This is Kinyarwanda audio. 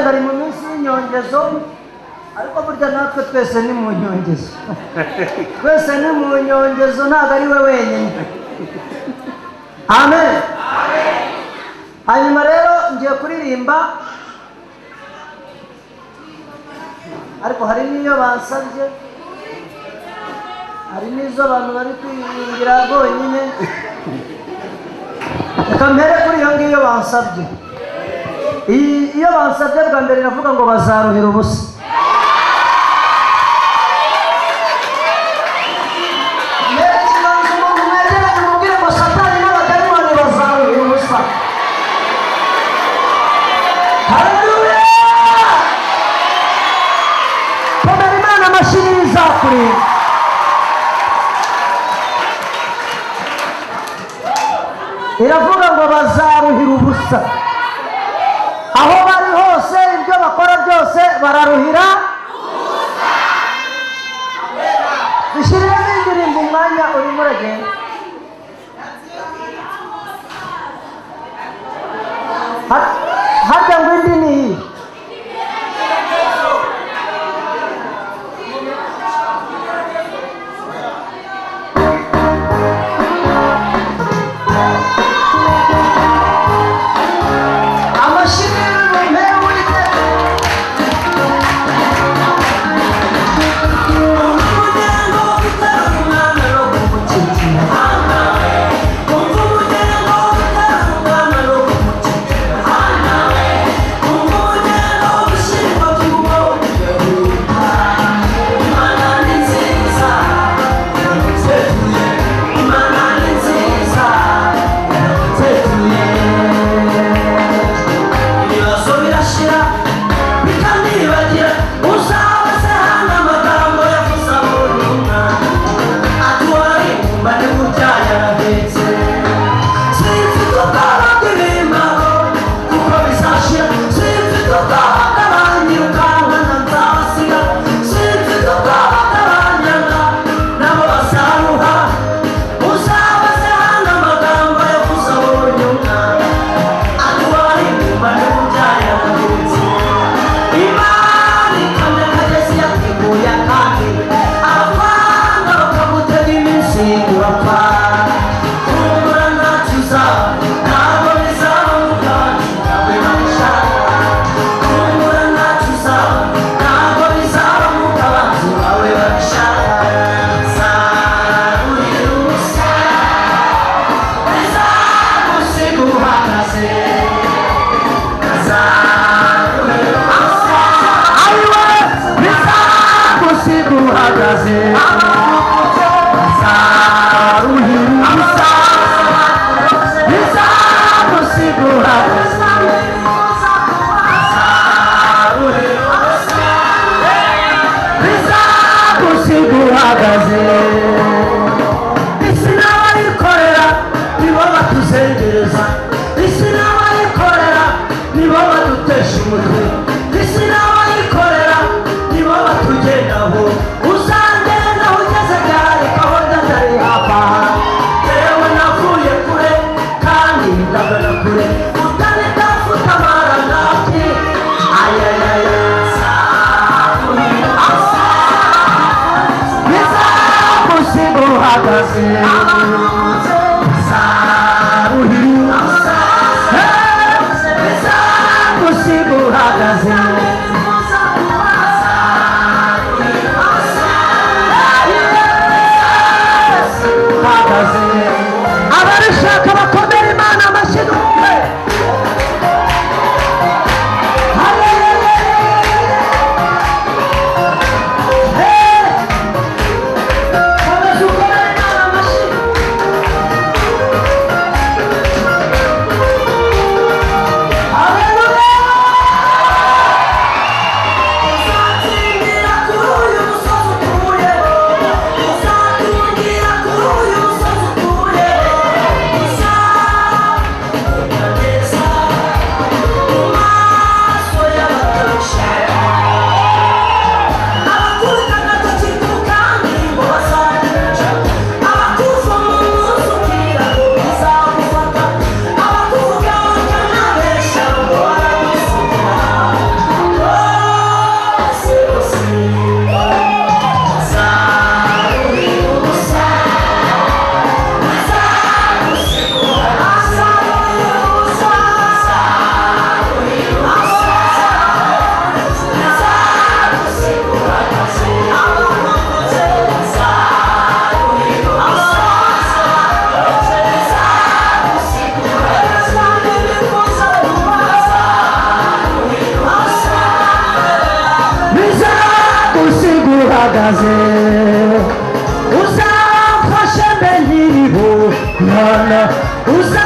Bari mu minsi y'inyongezo, ariko burya natwe twese ni mu nyongezo, twese ni mu nyongezo, ntabwo ari we wenyine. Amen. Hanyuma rero ngiye kuririmba, ariko hari n'iyo bansabye, hari n'izo abantu bari kwiririmbira bonyine. Reka mpere kuri iyo ngiyo bansabye. Iyo bansabye bwa mbere iravuga ngo bazaruhira ubusa. Mbere ikiganza umuntu mwegeranye, umubwire ngo Satani n'abadayimoni bazaruhira ubusa. Haleluya! Komera Imana amashyi n'izakurinda. Iravuga ngo bazaruhira ubusa aho bari hose, ibyo bakora byose bararuhira. Dushyiriremo indirimbo, umwanya urimo uragenda. Harya ngo indi ni iyi? Amashyi mu Uwiteka. Ibibazo birashira bikandibagira, uzabaze hano amagambo yavuze abonye umwana ati wararikumba burya yarahetse. Simfite ubwoba bw'ibimbaho kuko bizashira, simfite ubwoba bw'abanyirukankana nzabasiga, simfite ubwoba bw'abanyanga nabo bazaruha. Uzabaze hano amagambo yavuze abonye umwana ati wararikumba burya yarahetse. Imana ikamyo akagezi yateguye akandi, abakwanga bakamutega iminsi urapfa. Humura ntacyo uzaba, ntabwo bizaba mu bwacu nawe babishaka. Humura ntacyo uzaba, ntabwo bizaba mu bw'abanzi bawe babishaka. Zaruhira ubusa, bizagusiga uhagaze. Zaruhira ubusa, bizagusiga uhagaze. Zaruhira ubusa, bizagusiga uhagaze. Bizagusiga uhagaze. Isi n'abayikorera nibo batuzengereza, isi n'abayikorera nibo badutesha umutwe, isi n'abayikorera nibo batugendaho. Uzangendaho ugeze gare aho ndari hafi aha. Yewe navuye kure kandi ndagana kure, utanitafuta amarangati ayayaya. Bizagusiga uhagaze. Zaruhira ubusa, bizagusiga uhagaze. Uhagaze. Abarishaka bakomera Imana amashyi numve. Hallelujah! Komeza ukomere Imana amashyi. Imana.